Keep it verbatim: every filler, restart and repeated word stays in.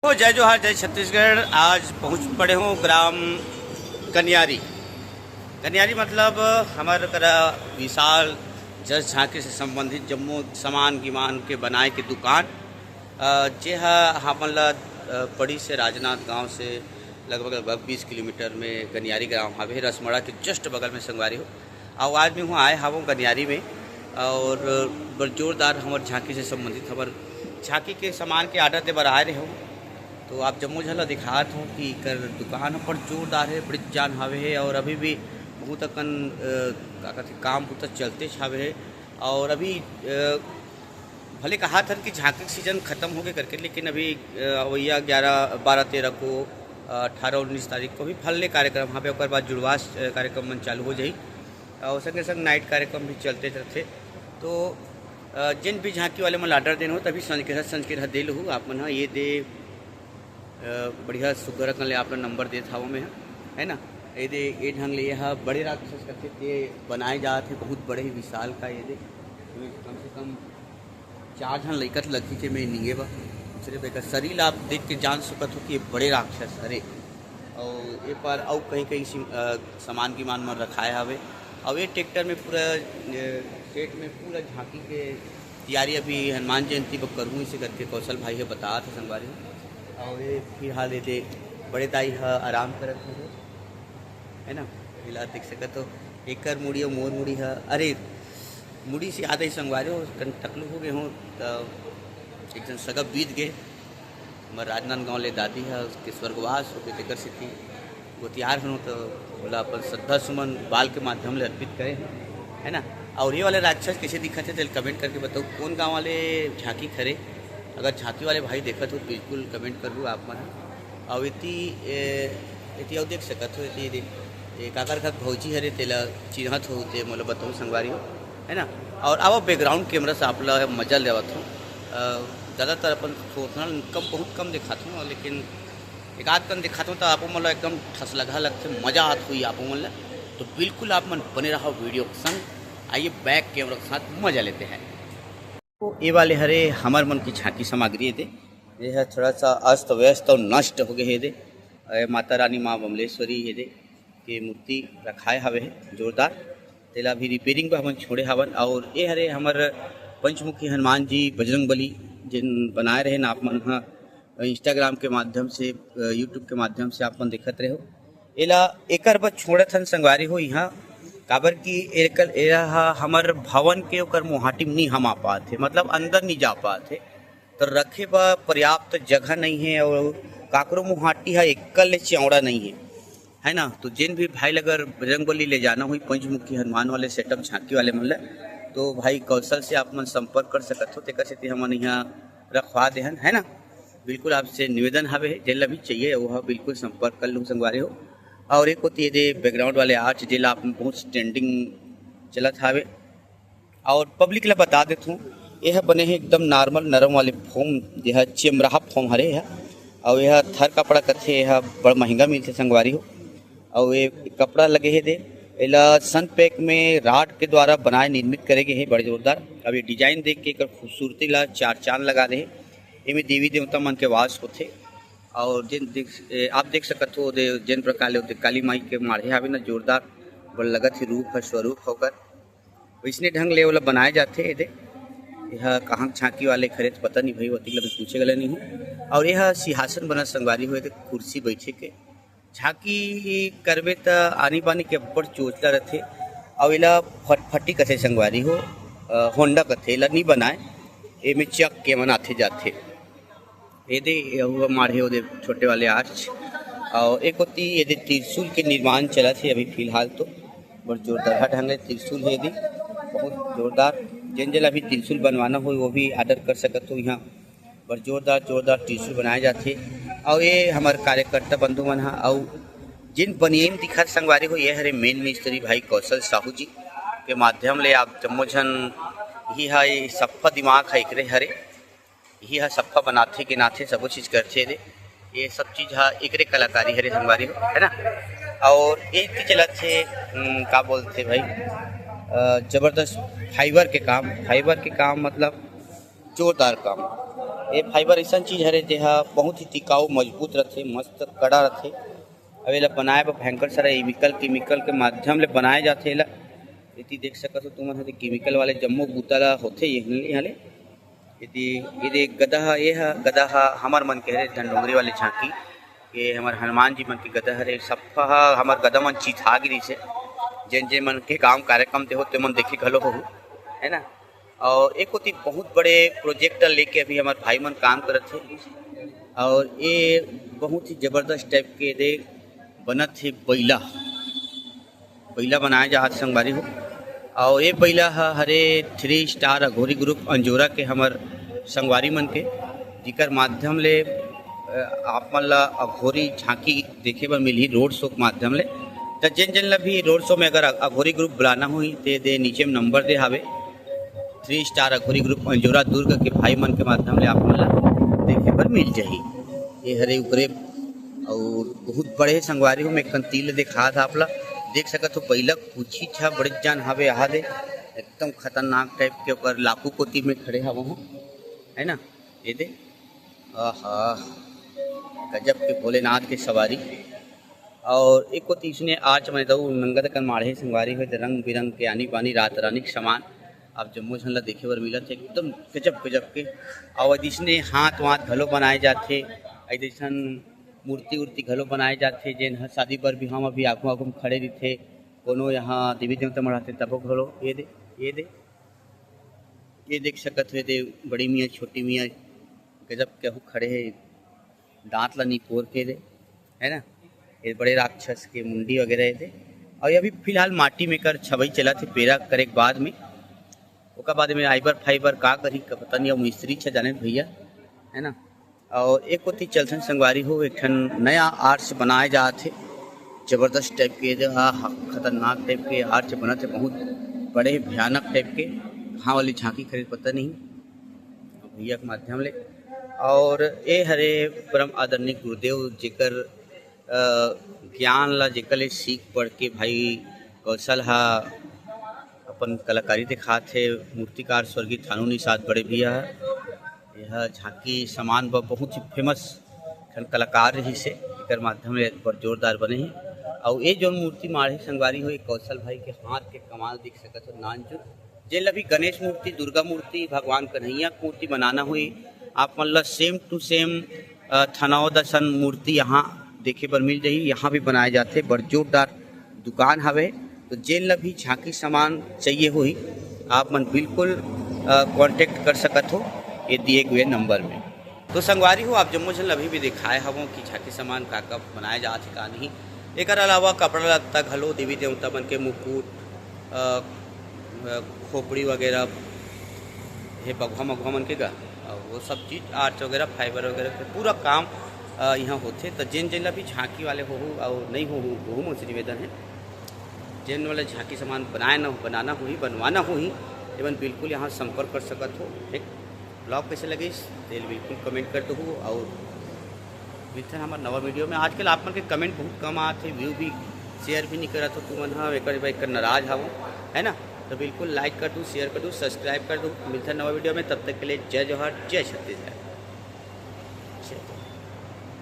तो जय जोहार, जय छत्तीसगढ़। आज पहुंच पड़े हों ग्राम कनियारी। कनियारी मतलब हमर करा विशाल जस झांकी से संबंधित जम्मो सामान गिमान के बनाए के दुकान, अ, जे ह हमन ला, अ, पड़ी से राजनांदगांव से लगभग, लगभग बीस किलोमीटर में कनियारी ग्राम हवे, रसमड़ा के just बगल में संगवारी हो। अउ आज मैं हुआ आए हवों कनियारी में, अउ बड़ जोरदार हमर झांकी से संबंधित हमर झांकी के सामान के order दे बर आए रहे हों। तो आप जम्मो झन ला दिखात हों कि एकर दुकान ह बड़ जोरदार हे, बड़े जान हवे हे, अउ अभी भी बहुत अकन, अ, का कथे, काम बुता चलते हवे हे। अउ अभी, अ, भले कहात हन कि झांकी के season खत्म होगे करके, लेकिन अभी, अ, अवइया ग्यारह, बारह, तेरह को, अ, अठारह, उन्नीस तारीख को भी फल्ले कार्यक्रम हवे, ओकर बाद जुड़वास, अ, कार्यक्रम मन चालू हो जाही। अउ संगे संग night कार्यक्रम भी चलते रहथे। तो, अ, जेन भी झांकी वाले मन order देन हो, तभी संझ के, संझ के रह दे लहू आप मन ह। ये दे, अ, बढ़िया सुग्घर अकन ले आप ला number देत हवं मैं ह, है ना। ये दे, ये ढंग ले ये ह बड़े राक्षस कथे, ते बनाए जात हे, बहुत बड़े ही विशाल का ये दे। कम से कम चार झन लइका त लगही के मैं निंगे बा। दूसरे बेकर शरीर ला आप देख के जान सकत हो कि ये बड़े राक्षस हरे। अउ ये पार अउ कहीं-कहीं सिम-, अ, सामान गिमान मन रखाए हवे। अउ ये tractor में पूरा, अ, set में पूरा झांकी के तैयारी अभी हनुमान जयंती बर करहूँ, इसे करके कौशल भाई ह बतात हे संगवारी। अउ ये फिलहाल ये दे बड़े दाई ह आराम करत हे, है ना। फिलहाल देख सकत हो, एकर मुड़ी अउ मोर मुड़ी ह, अरे, मुड़ी से याद आई संगवारी हो, कन टकलू हो गए हों, त एक झन सगा बीत गए। हमर राजनांदगांव ले दादी ह, उसके स्वर्गवास हो गए, तेकर सेती गोतियार हन, त ओला अपन श्रद्धा सुमन बाल के माध्यम ले अर्पित करे हन, है ना। अउ ये वाले राक्षस कइसे दिखत हे, तेला comment करके बताओ, कौन गांव वाले झांकी हरे। अगर झांकी वाले भाई देखत हो, बिल्कुल comment करहू आप मन ह। अउ एती, ए, एती अउ देख सकत हो, एती दे, ए, काकर घर भौजी हरे, तेला चिन्हत हो, ते मोला बताओ संगवारी हो, है ना। अउ अब background camera से आप ला मजा लेवत हो। अ, ज़्यादातर अपन थोथना कम, बहुत कम दिखात हो, लेकिन एक आध कन दिखात हो, त आपो मन ला एकदम ठसलगहा लगथे, मजा आत होही आपो मन ला। तो बिल्कुल आप मन बने रहो video के संग। आइए, back camera के साथ मजा लेते हैं। तो ये वाले हरे हमर मन की झांकी सामग्री हे दे। ये ह थोड़ा सा अस्त व्यस्त अउ नष्ट हो गए हे दे। ए, माता रानी माँ बमलेश्वरी हे दे के मूर्ति रखाए हवे हे जोरदार। तेला अभी repairing बर हमन छोड़े हवन। अउ ये हरे हमर पंचमुखी हनुमान जी बजरंग बली जिन बनाए रहे ना, आप मन ह Instagram के माध्यम से, अ, YouTube के माध्यम से आप मन देखत रहे हो। एला एकर बर छोड़त हन संगवारी हो इहाँ, काबर कि एकर, एला ह हमर भवन के ओकर मुहाटी म नी हमा पात हे, मतलब अंदर नी जा पात हे, तो रखे बर पर्याप्त जगह नहीं हे अउ काकरो मुहाटी ह एकर ले चौड़ा नहीं हे, है ना। तो जेन भी भाई ल अगर बजरंग बली ले जाना होही पंचमुखी हनुमान वाले setup झांकी वाले मन ल, तो भाई कौशल से आप मन संपर्क कर सकत हो, तेकर सेती हमन इहाँ रखवा देहन, है ना। बिल्कुल आपसे निवेदन हवे, जेन ला भी चाहिए, वो ह बिल्कुल संपर्क कर लू संगवारी हो। अउ एक होती है जे background वाले arch, जेला आप बहुत trending चलत हवे। अउ public ला बता देत हूँ, ये ह बने हे एकदम normal नरम वाले foam, जे ह चेमराहा foam हरे ह। अउ ये ह थर कपड़ा कथे, ये ह बड़ महंगा मिलथे संगवारी हो। अउ ये कपड़ा लगे हे दे, एला Sunpak में rod के द्वारा बनाए, निर्मित करे गे हे, बड़े जोरदार। अब ये design देख के एकर खूबसूरती ला चार चांद लगा दे हे। एमे देवी देवता मन के वास होथे। अउ जेन देख, ए, आप देख सकत हो, दे, जेन प्रकार ले ओदे काली माई के माढ़े हावे ना, जोरदार, बड़ लगत हे रूप ह, स्वरूप ह ओकर। वइसने ढंग ले ओला बनाए जाथे एदे। एहा कहाँ के झांकी वाले खरे त पता नहीं भाई, ओती ल भी पूछे गले नहीं हूँ। अउ एहा सिंहासन बनत संगवारी हो, एदे कुर्सी बइठे के। झांकी करबे त आनी बानी के अब्बड़ चोचला रथे। अउ एला फटफटी कथे संगवारी हो, अ, होंडा कथे, एला नी बनाए। एमे चक के मन आथे जाथे। एदे, ये हुआ माढ़े ओदे छोटे वाले arch। अउ एक ओती एदे त्रिशूल के निर्माण चलत हे अभी फिलहाल तो। बड़ जोरदार ढंग ले त्रिशूल हे एदे, बहुत जोरदार। जेन जेला अभी त्रिशूल बनवाना हो, वो भी order कर सकत हो इहाँ। बड़ जोरदार, जोरदार त्रिशूल बनाए जाथे। अउ ये हमर कार्यकर्ता बंधु मन ह, अउ जिन बनियाइन दिखत संगवारी हो, ये हरे main मिस्त्री भाई कौशल साहू जी के माध्यम ले आप जम्मो झन ही ह, ये सफ्फा दिमाग ह एकरे हरे। इही ह सफ्फा बनाथे, गिनाथे, सबो चीज करथे रे। ये सब चीज ह एकरे कलाकारी हरे संगवारी हो, है ना? अउ एक चलत हे, हम्म, का बोलथे भाई, अ, जबरदस्त fibre के काम, fibre के काम मतलब जोरदार काम। ये फाइबर अइसन चीज हरे, जेहा बहुत ही टिकाऊ, मजबूत रथे, मस्त कड़ा रथे। अब एला बनाए बर भयंकर सारा केमिकल, केमिकल के माध्यम ले बनाए जाथे एला। एती देख सकत हो तुमन ह, केमिकल वाले जम्मो बूता ला होथे ये, यहाँ ले। एती, ये देख, गदा ह, ये ह, गदा ह हमर मन के हरे, धनडोंगरी वाले झांकी। ये हमर हनुमान जी मन के गदा हरे, सफा ह हमर गदा मन चिथा गिरिस हे। जेन जेन मन के गांव कार्यक्रम ते हो, ते मन देखे घलो होहू, है ना। और एक कोती बहुत बड़े प्रोजेक्ट लेके अभी हमर भाई मन काम करत हे, और ये बहुत ही जबरदस्त टाइप के दे बनत हे बइला, बइला बनाए जात संगवारी हो। और ये बइला ह हरे थ्री स्टार अघोरी ग्रुप अंजोरा के हमर संगवारी मन के, जिकर माध्यम ले, अ, आप मन ला अघोरी झांकी देखे बर मिलही रोड शो के माध्यम ले। त जेन जेन ला भी रोड शो में अगर अघोरी ग्रुप बुलाना होही, ते दे नीचे में नंबर दे हावे। थ्री स्टार अघोरी ग्रुप अंजोरा दुर्ग के भाई मन के माध्यम ले आप मन ला देखे बर मिल जाही। ये हरे ऊपरे, और बहुत बड़े संगवारी हो, मैं कंतील दिखा था आप ला। देख सकत हो, बइला कुछ ही था, बड़े जान हावे, यहाँ दे एकदम खतरनाक टाइप के ओकर लाकू कोती में खड़े हवा हूँ, है ना। ये दे, आहा, गजब के भोलेनाथ के सवारी। और एक कोती इसने आर्च में दऊ नंगत कन माढ़े संगवारी हो, रंग बिरंग के आनी बानी रात रानी के सामान आप जम्मो झन ला देखे बर मिलत हे, एकदम गजब गजब के। और इसने हाथ वाथ घलो बनाए जाथे, ऐसन मूर्ति उर्ति घलो बनाए जाथे, जेन ह शादी बर बिहाव म भी आघू आघू म खड़े रहिथे, कोनो यहाँ देवी देवता मढ़ाथे तबो घलो। ये दे, ये दे, ये देख सकत हो, ये दे बड़ी मियाँ छोटी मियाँ गजब के हु खड़े हे, दांत ला निपोर के दे, है ना। ये बड़े राक्षस के मुंडी वगैरह ये दे। और ये अभी फिलहाल माटी में कर छवई चलत हे, पेरा करे के बाद में, ओकर बाद में आइबर फाइबर का करी, का पता नहीं, अब मिस्त्री छ जाने भैया, है ना। और एक कोती चलथन संगवारी हो, एक ठन नया आर्च बनाए जात हे, जबरदस्त टाइप के, जो हा, हा, खतरनाक टाइप के आर्च बनत हे, बहुत बड़े भयानक टाइप के। कहाँ वाली झांकी खरीद पता नहीं, भैया के माध्यम ले। और ए हरे परम आदरणीय गुरुदेव, जेकर, अ, ज्ञान ला, जेकर ले सीख पढ़ के भाई कौशल हा अपन कलाकारी दिखात हे, मूर्तिकार स्वर्गीय थानू निषाद बड़े भैया ह। यह झांकी सामान बर बहुत ही फेमस ठन कलाकार रहिस हे, एकर माध्यम ले बड़ जोरदार बने हे। अउ ए जौन मूर्ति माढ़े संगवारी हो, ए कौशल भाई के हाथ के कमाल देख सकत हो, नानचुन। जेन ल भी गणेश मूर्ति, दुर्गा मूर्ति, भगवान कन्हैया के मूर्ति बनाना होही, आप मन ल same to same, अ, थनौद असन मूर्ति यहाँ देखे बर मिल जाही। यहाँ भी बनाए जाथे, बड़ जोरदार दुकान हवे। तो जेन ल भी झांकी सामान चाहिए होही, आप मन बिल्कुल, अ, contact कर सकत हो ये दिए हुए नंबर में। तो संगवारी हो, आप जम्मो झन ल अभी भी दिखाए हवों कि झांकी सामान का का बनाए जात हे, का नहीं। एकर अलावा कपड़ा लत्ता घलो, देवी देवता मन के मुकुट, अ, अ, खोपड़ी वगैरह, हे बघवा मघवा मन के गा, अउ वो सब चीज, आर्च वगैरह, फाइबर वगैरह के पूरा काम, अ, यहाँ होथे। त जेन जेन ला भी झांकी वाले होहू अउ नहीं होहू, ओहू मन से निवेदन हे, जेन वाला झांकी सामान बनाए न, बनाना होही, बनवाना होही, एमन बिल्कुल यहाँ संपर्क कर सकत हो। ठीक, vlog कैसे लगिस, तेल बिल्कुल comment कर दहू। और मिलथन हमर नवा वीडियो में। आजकल आप मन के comment बहुत कम आत हे, view भी, share भी नहीं करत हो तुमन ह, एकर, एकर नाराज हवो, है ना। तो बिल्कुल like कर दू, share कर दू, subscribe कर दू। मिलथन नवा वीडियो में, तब तक के लिए जय जोहार, जय छत्तीसगढ़।